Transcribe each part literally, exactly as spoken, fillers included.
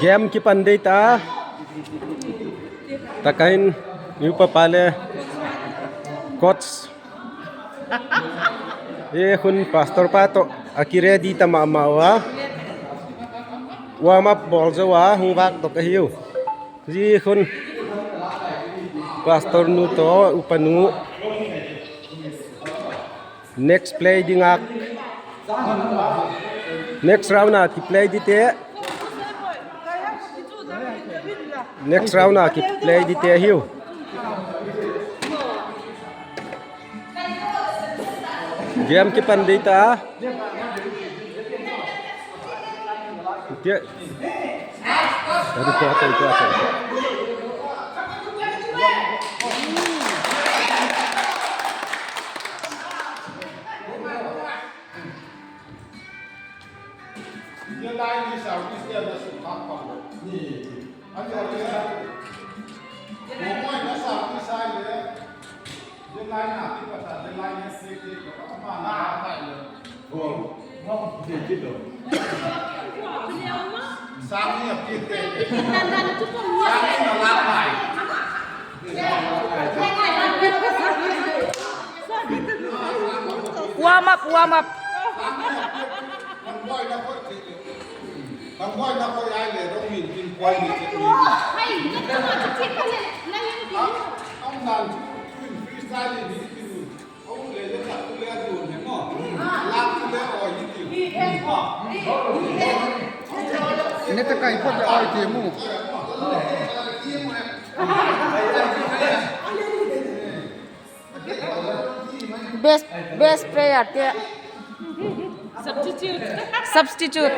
Game kipan dei ta. Taka hin, upa pa le coach, e khun pastor pa tawh a kiready ta ma ma ua, warm up bawl zo a hung vâk tawh ka hiu. Zia khun pastor nu tawh upa nu, next play ding a, next round a kiplay dingte, next round a kiplay dingte hiu. Game kipan dei ta. Warm up, warm up. Neta kai phot le oi ti mu. Best, best player te. Substitute. Substitute.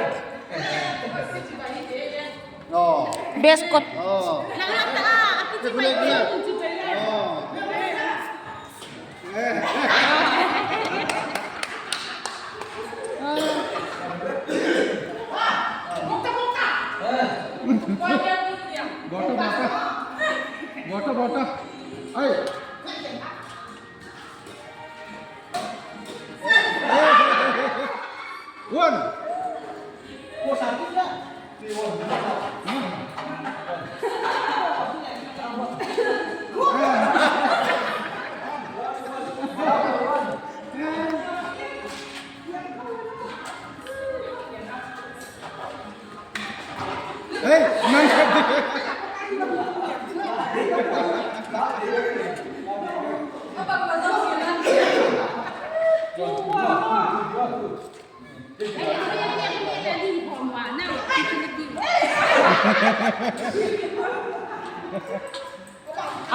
Best coach. Bota, bota. Bota, bota. Ai. One.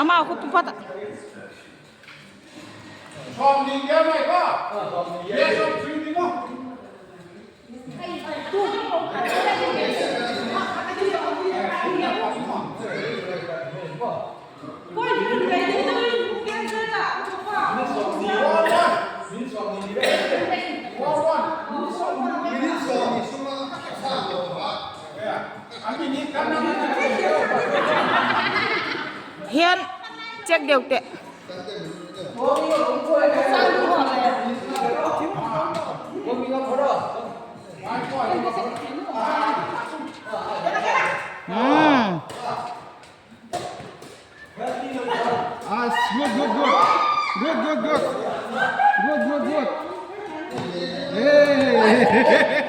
Ama khu tu phat a. Hian check deu te. Hmm. Ah, good, good, good. Good, good, good. Good, good, good. Hey.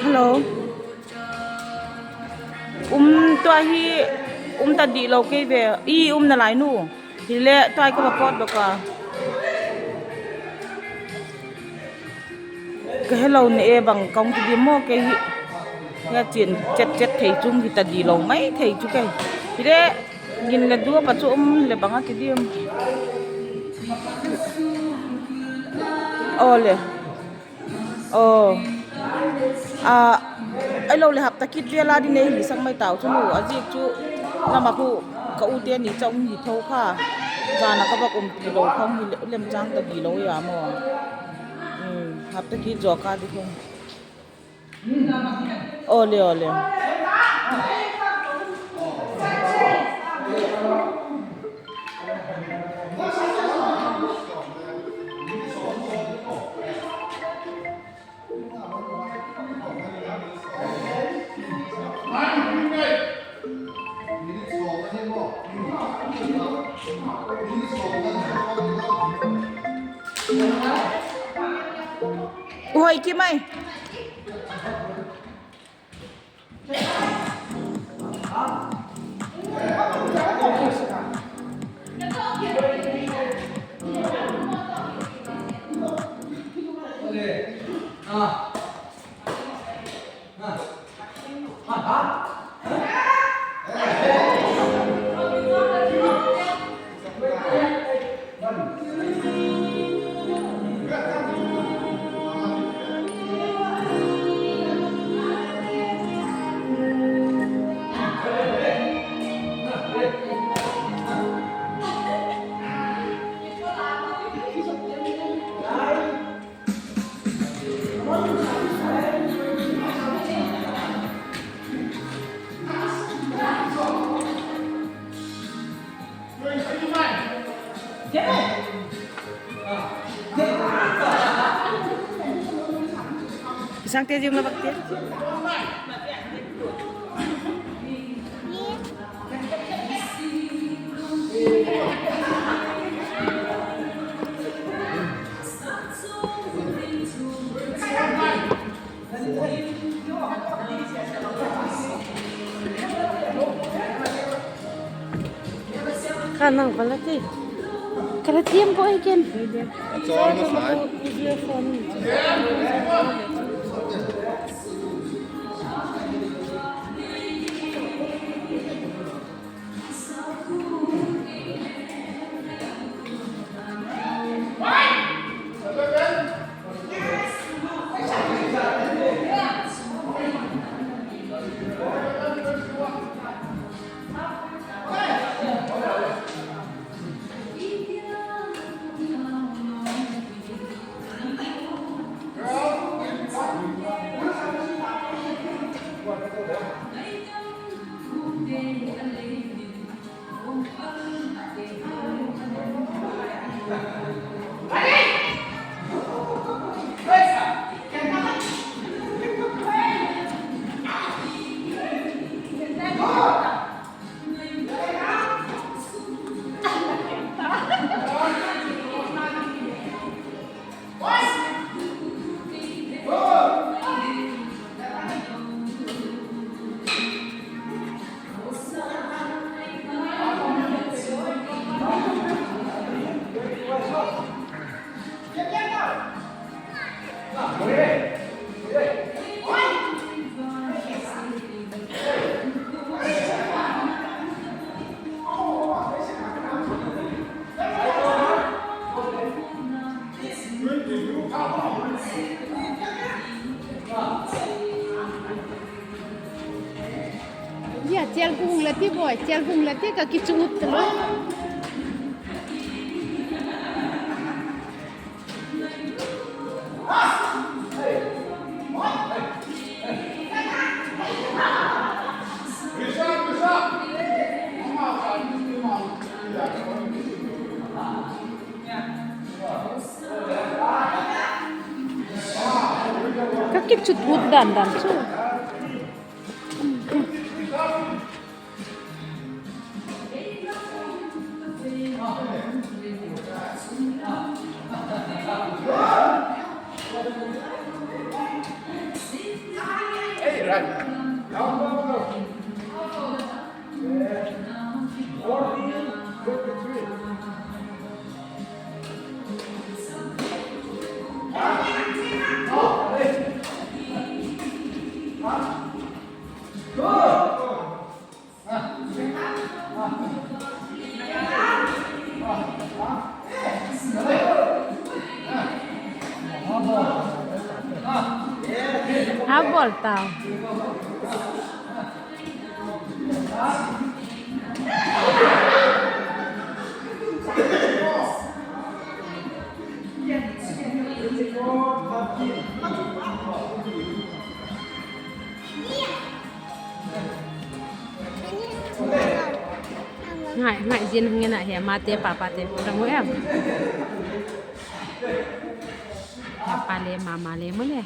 Hello. Um, tua hi um ta dih lo kei ve. I um nalai nu. Hile tua ka va pawt dok a. Ka hello ne e, bang ka hung ti diam maw kei hi. Hia chian chet chet thei chung hi ta dih lo mai thei chu kei. Hile gin le dua pa chu um le bang a ti diam. Aw le. Aw. A, ahilo leh hapta kit vel a ding nei hi sak mai tau chu nu, a ziak chu lam ah khu ka ute ni chau hung hi tho kha, zan a ka vak um ti lo kha hung hi lem chang ta di lo a maw. Hapta kit zaw ka di khu. Aw le, aw le. Hoi ki mai. Isang te jing la bak te. Ka nang pala ti. Ka la tiam ko ai ken. Chial gung la ti boi, chial gung la ti ka kichut lo. Ka kichut ut dan dan chu. A bawl tau. Ngai, ngai zin hung ngen a he, mate, papate, ramu em. Papa le, mama le, mu le.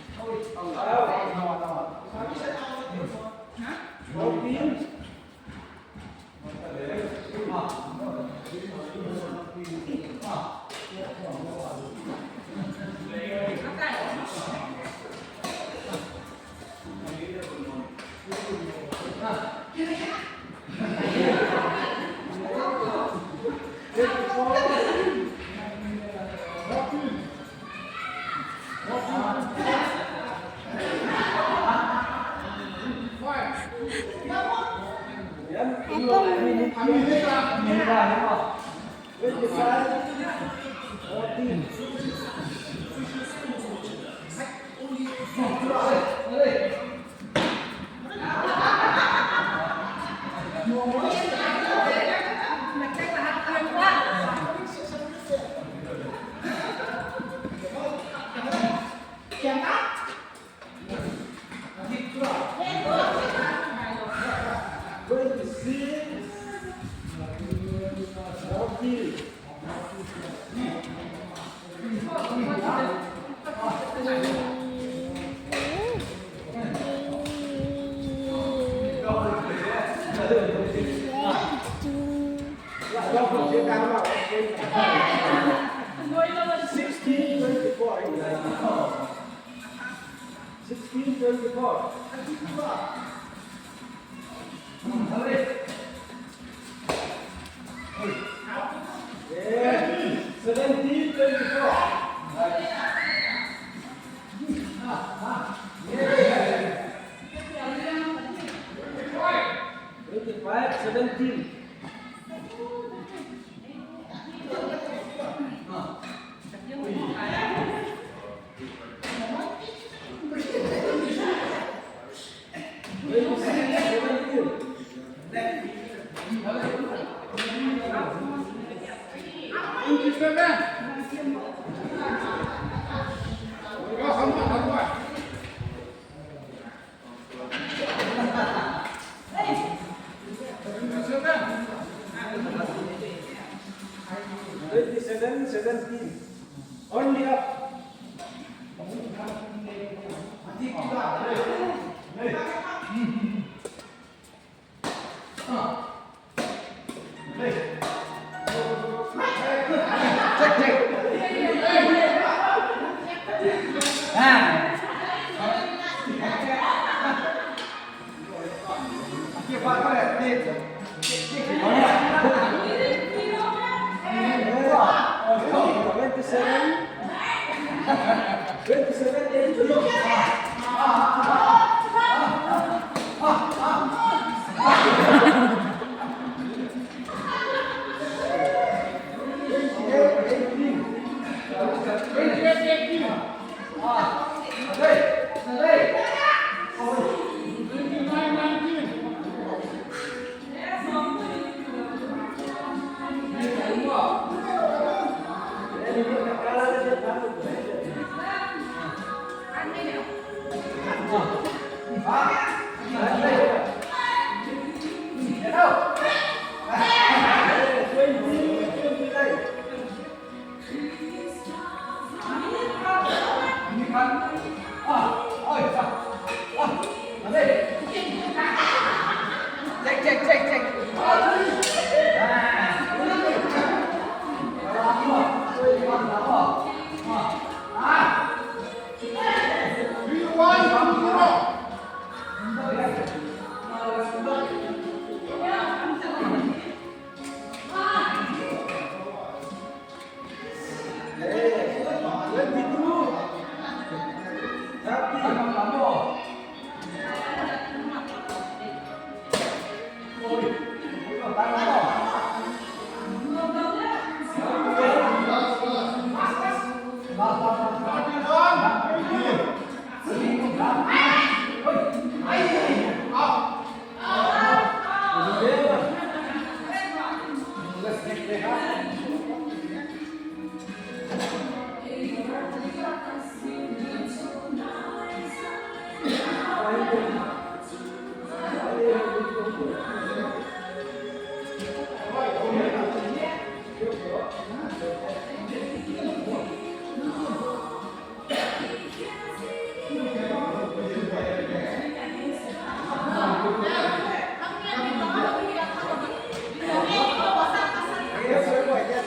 Sixteen twenty-four. Sixteen twenty-four. Seventeen twenty-four. Twenty-five seventeen. Twenty-seven seventeen. Only up. Twenty-seven. Twenty-seven, eighteen. Twenty-eight, eighteen. Twenty-nine, nineteen. Check, check, check, check.